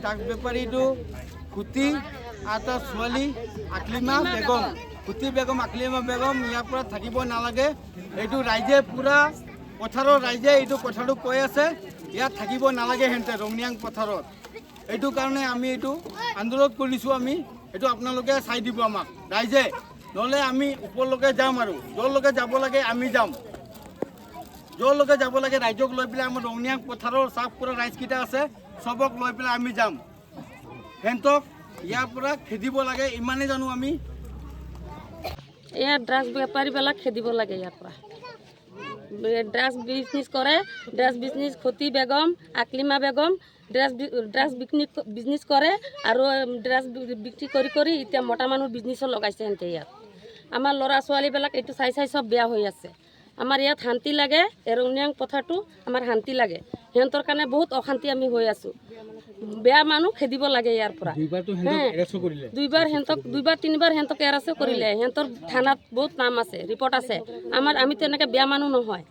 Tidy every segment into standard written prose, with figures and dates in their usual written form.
Drugs বেপাৰীটো খুটি আৰু তাৰ ছোৱালী আকলিমা বেগম, খুটি বেগম, আকলিমা বেগম ইয়াৰ পৰা থাকিব নালাগে। এইটো ৰাইজে, পূৰা পথাৰৰ ৰাইজে এইটো কথাটো কৈ আছে। ইয়াত থাকিব নালাগে সিহঁতে ৰঙিয়াং পথাৰত। এইটো কাৰণে আমি এইটো আন্দোলন কৰিছোঁ। আমি এইটো আপোনালোকে চাই দিব আমাক ৰাইজে, নহ'লে আমি ওপৰলৈকে যাম আৰু য'লৈকে যাব লাগে আমি যাম। য'লৈকে যাব লাগে ৰাইজক লৈ পেলাই, আমাৰ ৰঙিয়াং পথাৰৰ চাফ কৰা ৰাইজকেইটা আছে, চবক লৈ পেলাই আমি যাম। সিহঁতক ইয়াৰ পৰা খেদিব লাগে, ইমানেই জানো আমি। ইয়াত ড্ৰাগছ বেপাৰীবিলাক খেদিব লাগে ইয়াৰ পৰা। ড্ৰাগছ বিজনেছ কৰে, ড্ৰাগছ বিজনেছ খতি বেগম, আকলিমা বেগম ড্ৰাগছ বিজনেছ কৰে আৰু ড্ৰাগছ বিক্ৰী কৰি কৰি এতিয়া মতা মানুহ বিজনেছত লগাইছে সিহঁতে ইয়াত। আমাৰ ল'ৰা ছোৱালীবিলাক এইটো চাই চাই চব বেয়া হৈ আছে। আমাৰ ইয়াত শান্তি লাগে। এই ৰঙিয়াং পথাৰটো আমাৰ শান্তি লাগে। সিহঁতৰ কাৰণে বহুত অশান্তি আমি হৈ আছোঁ। বেয়া মানুহ খেদিব লাগে ইয়াৰ পৰা। দুইবাৰতো এৰেষ্টো কৰিলে। দুইবাৰ সিহঁতক, দুইবাৰ তিনিবাৰ সিহঁতক এৰেষ্টো কৰিলে। সিহঁতৰ থানাত বহুত নাম আছে, ৰিপৰ্ট আছে। আমাৰ আমিতো এনেকৈ বেয়া মানুহ নহয়।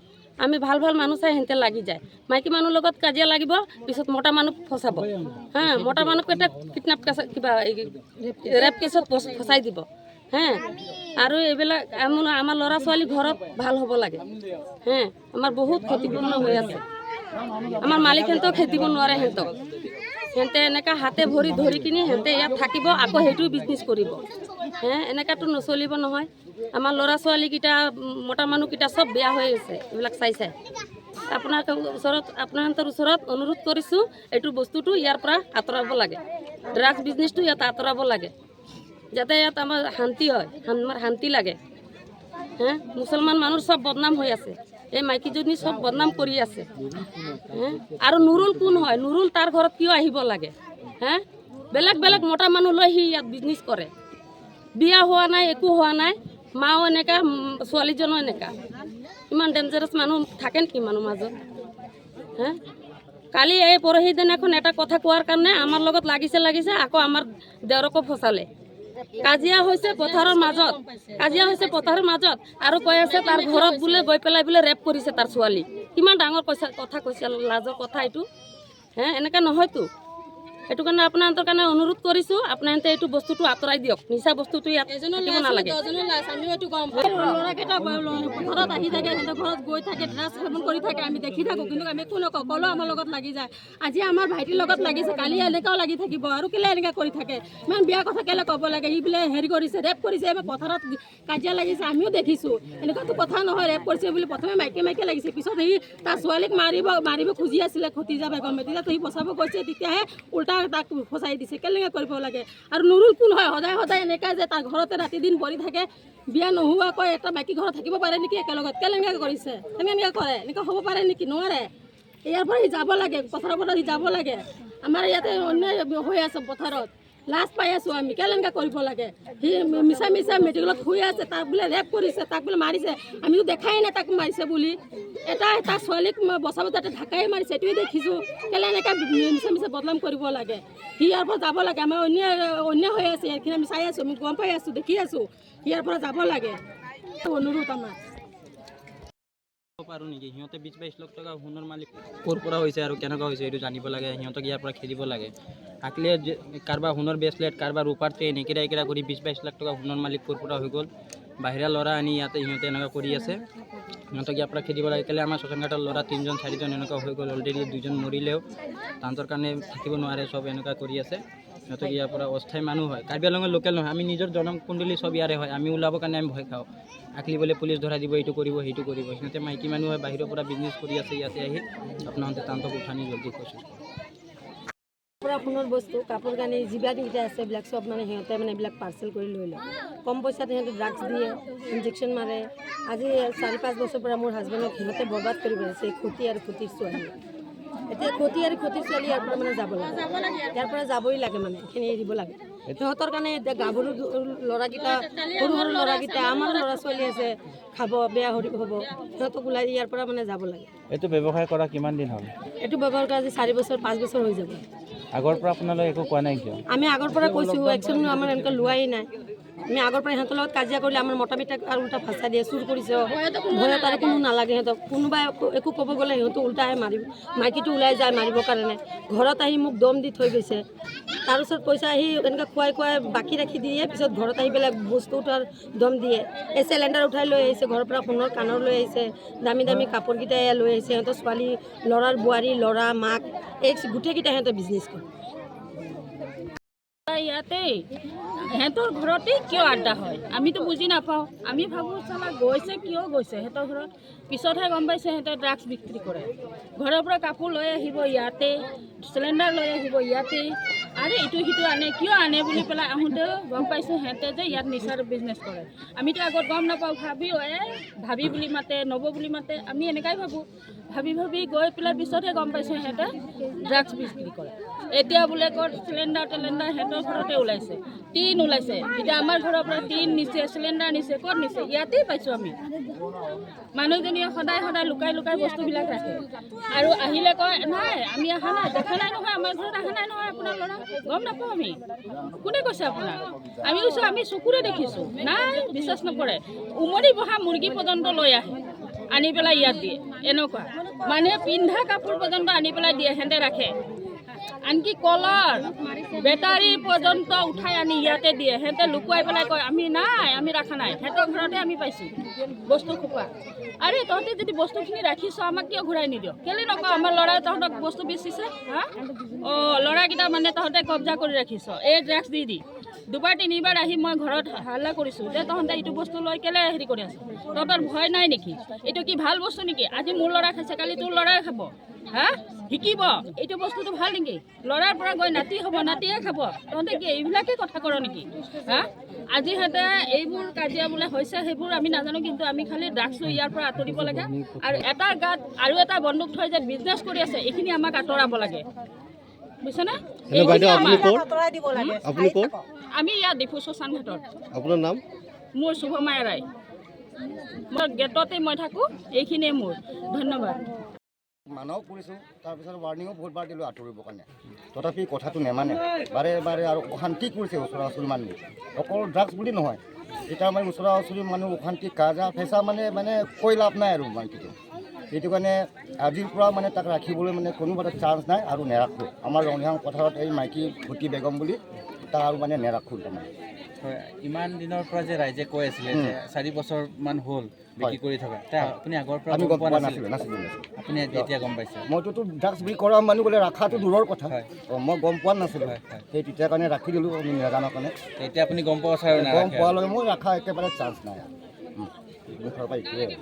আমি ভাল ভাল মানুহ চাই সিহঁতে লাগি যায়। মাইকী মানুহৰ লগত কাজিয়া লাগিব, পিছত মতা মানুহ ফচাব। হা, মতা মানুহক এটা কিডনাপ কেছ, কিবা ৰেপ কেছত ফচাই দিব। হে, আৰু এইবিলাক আমাৰ ল'ৰা ছোৱালী ঘৰত ভাল হ'ব লাগে। হে, আমাৰ বহুত ক্ষতিপূৰ্ণ হৈ আছে। আমাৰ মালিক সিহঁতক খেদিব নোৱাৰে। সিহঁতক সিহঁতে এনেকা হাতে ভৰি ধৰি কিনি সিহঁতে ইয়াত থাকিব, আকৌ সেইটো বিজনেছ কৰিব। হে, এনেকাতো নচলিব নহয়। আমাৰ ল'ৰা ছোৱালীকেইটা, মতা মানুহকেইটা চব বেয়া হৈ আছে এইবিলাক চাই চাই। আপোনাৰ ওচৰত, আপোনালোকৰ ওচৰত অনুৰোধ কৰিছোঁ, এইটো বস্তুটো ইয়াৰ পৰা আঁতৰাব লাগে। ড্ৰাগছ বিজনেছটো ইয়াত আঁতৰাব লাগে, যাতে ইয়াত আমাৰ শান্তি হয়। আমাৰ শান্তি লাগে। হে, মুছলমান মানুহৰ চব বদনাম হৈ আছে। এই মাইকীজনী চব বদনাম কৰি আছে। হে, আৰু নুৰুল কোন হয়? নুৰুল তাৰ ঘৰত কিয় আহিব লাগে? হে, বেলেগ বেলেগ মতা মানুহ লৈ সি ইয়াত বিজনেছ কৰে। বিয়া হোৱা নাই, একো হোৱা নাই। মাও এনেকা, ছোৱালীজনো এনেকা। ইমান ডেঞ্জাৰাছ মানুহ থাকে নেকি মানুহ মাজত? হে, কালি এই পৰহি দিনাখন এটা কথা কোৱাৰ কাৰণে আমাৰ লগত লাগিছে লাগিছে, আকৌ আমাৰ দেৱৰকো ফচালে। কাজিয়া হৈছে পথাৰৰ মাজত, কাজিয়া হৈছে পথাৰৰ মাজত আৰু কৈ আছে তাৰ ঘৰত বোলে গৈ পেলাই বোলে ৰেপ কৰিছে তাৰ ছোৱালী। কিমান ডাঙৰ কৈছে, কথা কৈছে, লাজৰ কথা এইটো। হে, এনেকৈ নহয়তো। সেইটো কাৰণে আপোনালোকৰ কাৰণে অনুৰোধ কৰিছোঁ, আপোনালোকে এইটো বস্তুটো আঁতৰাই দিয়ক। নিচা বস্তুটো ইয়াত থাকিব নালাগে। ল'ৰাকেইটা পথাৰত আহি থাকে, সিহঁতৰ ঘৰত গৈ থাকে, ড্ৰাগছ সেৱন কৰি থাকে। আমি দেখি থাকোঁ, কিন্তু আমি একো নকওঁ। ক'লেও আমাৰ লগত লাগি যায়। আজি আমাৰ ভাইটিৰ লগত লাগিছে, কালি এনেকুৱাও লাগি থাকিব। আৰু কেলে এনেকুৱা কৰি থাকে? ইমান বেয়া কথা কেলে ক'ব লাগে? সি বোলে হেৰি কৰিছে, ৰেপ কৰিছে। আমাৰ পথাৰত কাজিয়া লাগিছে, আমিও দেখিছোঁ। এনেকুৱাতো কথা নহয় ৰেপ কৰিছে বুলি। প্ৰথমে মাইকী মাইকী লাগিছে, পিছত সি তাৰ ছোৱালীক মাৰিব মাৰিব খুজি আছিলে খতিজা বেগমে। তেতিয়া সি বচাব গৈছে, তেতিয়াহে উল্টা তাক ফচাই দিছে। কেনেকৈ কৰিব লাগে? আৰু নুৰুল কোন হয়? সদায় সদায় এনেকুৱা যে তাৰ ঘৰতে ৰাতি দিন পৰি থাকে। বিয়া নোহোৱাকৈ এটা মাইকী ঘৰত থাকিব পাৰে নেকি একেলগত? কেনেকৈ কৰিছে? কেনেকৈ কৰে? এনেকুৱা হ'ব পাৰে নেকি? নোৱাৰে। ইয়াৰ পৰা সি যাব লাগে, পথাৰৰ পৰা সি যাব লাগে। আমাৰ ইয়াতে অন্যায় হৈ আছে পথাৰত, লাজ পাই আছোঁ আমি। কেনেকৈ কৰিব লাগে? সি মিছা মিছা মেডিকেলত শুই আছে, তাক বোলে ৰেপ কৰিছে, তাক বোলে মাৰিছে। আমিতো দেখাই নাই তাক মাৰিছে বুলি। এটা তাৰ ছোৱালীক বচাব যাতে ঢাকাই মাৰিছে, এইটোৱে দেখিছোঁ। কেলে এনেকৈ মিছা মিছা বদনাম কৰিব লাগে? সি ইয়াৰ পৰা যাব লাগে। আমাৰ অন্যায় অন্যায় হৈ আছে এইখিনি, আমি চাই আছোঁ, আমি গম পাই আছোঁ, দেখি আছোঁ। ইয়াৰ পৰা যাব লাগে, অনুৰোধ আমাৰ। পাৰোঁ নেকি? সিহঁতে 20-22 লাখ টকা সোণৰ মালিক ক'ৰ পৰা হৈছে আৰু কেনেকুৱা হৈছে, এইটো জানিব লাগে। সিহঁতক ইয়াৰ পৰা খেদিব লাগে। আকলিয়ে যে কাৰোবাৰ সোণৰ ব্ৰেচলেট, কাৰোবাৰ ৰূপাৰ চেইন, এইকেইটা এইকেইটা কৰি 20-22 লাখ টকা সোণৰ মালিক ক'ৰ পৰা হৈ গ'ল? বাহিৰা ল'ৰা আনি ইয়াতে সিহঁতে এনেকুৱা কৰি আছে। সিহঁতক ইয়াৰ পৰা খেদিব লাগে। কেলৈ আমাৰ শ্মশানঘাটৰ ল'ৰা তিনিজন চাৰিজন এনেকুৱা হৈ গ'ল অলৰেডি। দুজন মৰিলেও তাহাঁতৰ কাৰণে থাকিব নোৱাৰে, চব এনেকুৱা কৰি আছে। সিহঁতক ইয়াৰ পৰা, অস্থায়ী মানুহ হয়, কাৰ্বি আংলঙৰ লোকেল নহয়। আমি নিজৰ জনম কুণ্ডলী চব ইয়াৰে হয়। আমি ওলাবৰ কাৰণে আমি ভয় খাওঁ। আকলি বোলে পুলিচ ধৰাই দিব, এইটো কৰিব, সেইটো কৰিব। সিহঁতে মাইকী মানুহ হয়, বাহিৰৰ পৰা বিজনেছ কৰি আছে ইয়াতে আহি। আপোনালোকে তাহাঁতক উঠানি জলদি কোচিছ কৰক। পৰা সোণৰ বস্তু, কাপোৰ কানি যিমানকেইটা আছে, এইবিলাক চব মানে সিহঁতে মানে এইবিলাক পাৰ্চেল কৰি লৈ লয়। কম পইচাত সিহঁতে ড্ৰাগছ দিয়ে, ইনজেকশ্যন মাৰে। আজি 4-5 বছৰ পৰা মোৰ হাজবেণ্ডক সিহঁতে বৰবাদ কৰি পেলাইছে, এই খুটি আৰু খুটিৰ ছোৱালী। এতিয়া খুটি আৰু খুটিৰ ছোৱালী ইয়াৰ পৰা মানে যাব লাগে, ইয়াৰ পৰা যাবই লাগে, মানে এইখিনি এৰিব লাগে। সিহঁতৰ কাৰণে এতিয়া গাভৰু ল'ৰাকেইটা, সৰু সৰু ল'ৰাকেইটা, আমাৰ ল'ৰা ছোৱালী আছে, খাব বেয়া হ'ব। সিহঁতক ওলাই ইয়াৰ পৰা মানে যাব লাগে। এইটো ব্যৱসায় কৰা কিমান দিন হ'ল? এইটো ব্যৱহাৰ কৰা আজি 4 বছৰ, 5 বছৰ হৈ যাব। আগৰ পৰা আপোনালোকে একো কোৱা নাই কিয়? আমি আগৰ পৰা কৈছোঁ, একচন আমাৰ এনেকুৱা লোৱাই নাই। আমি আগৰ পৰা সিহঁতৰ লগত কাজিয়া কৰিলে আমাৰ মতা মিটাক আৰু উল্টা ফাঁচাই দিয়ে, চুৰ কৰিছে। ভয়ত আৰু কোনো নালাগে সিহঁতক। কোনোবাই একো ক'ব গ'লে সিহঁতে উল্টাহে মাৰিব, মাইকীটো ওলাই যায় মাৰিবৰ কাৰণে। ঘৰত আহি মোক দম দি থৈ গৈছে। তাৰপিছত পইচা আহি এনেকৈ খুৱাই খুৱাই বাকী ৰাখি দিয়ে, পিছত ঘৰত আহি পেলাই বস্তু উঠাৰ দম দিয়ে। এই চিলিণ্ডাৰ উঠাই লৈ আহিছে ঘৰৰ পৰা, সোণৰ কাণৰ লৈ আহিছে, দামী দামী কাপোৰকেইটা এয়া লৈ আহিছে। সিহঁতৰ ছোৱালী, ল'ৰাৰ বোৱাৰী, ল'ৰা, মাক, এই গোটেইকেইটা সিহঁতে বিজনেছ কৰে। ইয়াতে সিহঁতৰ ঘৰতে কিয় আড্ডা হয় আমিতো বুজি নাপাওঁ। আমি ভাবোঁ চালা গৈছে কিয় গৈছে সিহঁতৰ ঘৰত, পিছতহে গম পাইছে সিহঁতে ড্ৰাগছ বিক্ৰী কৰে। ঘৰৰ পৰা কাপোৰ লৈ আহিব ইয়াতে, চিলিণ্ডাৰ লৈ আহিব ইয়াতে, আৰে ইটো সিটো আনে, কিয় আনে বুলি পেলাই আহোঁতেও গম পাইছোঁ সিহঁতে যে ইয়াত নিচাৰ বিজনেছ কৰে। আমিতো আগত গম নাপাওঁ, ভাবিও এই ভাবি বুলি মাতে, নব বুলি মাতে, আমি এনেকাই ভাবোঁ। ভাবি ভাবি গৈ পেলাই পিছতহে গম পাইছোঁ সিহঁতে ড্ৰাগছ বিক্ৰী কৰে। এতিয়া বোলে ক'ত চিলিণ্ডাৰ টিলিণ্ডাৰ সিহঁতৰ ঘৰতে ওলাইছে, টিন ওলাইছে। এতিয়া আমাৰ ঘৰৰ পৰা টিন নিছে, চিলিণ্ডাৰ নিছে, ক'ত নিছে? ইয়াতেই পাইছোঁ আমি। মানুহজনীয়ে সদায় সদায় লুকাই লুকাই বস্তুবিলাক ৰাখে আৰু আহিলে কয় নাই আমি অহা নাই, দেখা নাই নহয়, আমাৰ ঘৰত অহা নাই নহয় আপোনাৰ ল'ৰা, গম নাপাওঁ আমি। কোনে কৈছে আপোনাক? আমি কৈছোঁ আমি চকুৰে দেখিছোঁ। নাই, বিশ্বাস নকৰে। উমনি বহা মুৰ্গী পৰ্যন্ত লৈ আহে, আনি পেলাই ইয়াত দিয়ে। এনেকুৱা মানুহে পিন্ধা কাপোৰ পৰ্যন্ত আনি পেলাই দিয়ে, সিহঁতে ৰাখে। আনকি কলৰ বেটাৰী পৰ্যন্ত উঠাই আনি ইয়াতে দিয়ে। সিহঁতে লুকুৱাই পেলাই কয় আমি নাই, আমি ৰাখা নাই, সিহঁতৰ ঘৰতে আমি পাইছোঁ বস্তু খোপা। আৰে তহঁতে যদি বস্তুখিনি ৰাখিছ আমাক কিয় ঘূৰাই নিদিয়? কেলৈ নকওঁ আমাৰ ল'ৰাই তহঁতক বস্তু বেচিছে? হা, অঁ, ল'ৰাকেইটা মানে তহঁতে কব্জা কৰি ৰাখিছ এই ড্ৰাগছ দি দি। দুবাৰ তিনিবাৰ আহি মই ঘৰত হাল্লা কৰিছোঁ যে তহঁতে এইটো বস্তু লৈ কেলৈ হেৰি কৰি আছ, তহঁতৰ ভয় নাই নেকি? এইটো কি ভাল বস্তু নেকি? আজি মোৰ ল'ৰা খাইছে, কালি তোৰ ল'ৰাই খাব, হা, শিকিব। এইটো বস্তুটো ভাল নেকি? ল'ৰাৰ পৰা গৈ নাতি হ'ব, নাতিয়ে খাব। তহঁতে কি এইবিলাকে কথা কৰ নেকি? হা, আজি সিহঁতে এইবোৰ কাজিয়া বোলে হৈছে, সেইবোৰ আমি নাজানো, কিন্তু আমি খালি ড্ৰাগছটো ইয়াৰ পৰা আঁতৰিব লাগে। আৰু এটা গাত আৰু এটা বন্দুক থৈ যে বিজনেছ কৰি আছে, এইখিনি আমাক আঁতৰাব লাগে, বুজিছেনে? বাইদেউ, আপুনি ক'ৰ? আপুনি ক'ৰ? আমি ইয়াত ডিফু শ্মশান ঘাটত। আপোনাৰ নাম? মোৰ শুভমায়া ৰায়। মই গেটতে মই থাকোঁ, এইখিনিয়ে মোৰ। ধন্যবাদ। মানাও কৰিছোঁ, তাৰপিছত ৱাৰ্ণিঙো বহুতবাৰ দিলোঁ আঁতৰিবৰ কাৰণে, তথাপি কথাটো নেমানে বাৰে বাৰে আৰু অশান্তি কৰিছে ওচৰা ওচৰি মানুহ। অকল ড্ৰাগছ বুলি নহয়, এতিয়া মানে ওচৰা ওচৰি মানুহ অশান্তি, কাজা ফেচা মানে মানে কৈ লাভ নাই আৰু মাইকীটো। সেইটো কাৰণে আজিৰ পৰা মানে তাক ৰাখিবলৈ মানে কোনো এটা চান্স নাই আৰু নেৰাখোঁ। আমাৰ ৰংহাং পথাৰত এই মাইকী ভূতি বেগম বুলি তাক আৰু মানে নেৰাখোঁ তাৰমানে। হয়, ইমান দিনৰ পৰা যে ৰাইজে কৈ আছিলে যে 4 বছৰমান হ'ল বিক্ৰী কৰি থকা, তে আপুনি আগৰ পৰা আমি গম গম পোৱা পোৱা নাছিলে? নাছিলোঁ, নাছিলোঁ। আপুনি এতিয়া গম পাইছে? মইতোতো ড্ৰাগছ বিক্ৰী কৰা মানুহ গ'লে ৰখাটো দূৰৰ কথা। হয়। অঁ, মই গম পোৱা নাছিলোঁ। হয়, হয়। সেই তেতিয়া কাৰণে ৰাখি দিলোঁ আমি নাজানাৰ কাৰণে। এতিয়া আপুনি গম পোৱা আৰু গম নাৰাখে? পোৱাৰ লগে মই ৰখা একেবাৰে চান্স নাই আৰু মুখৰ পৰা এইটোৱে আৰু।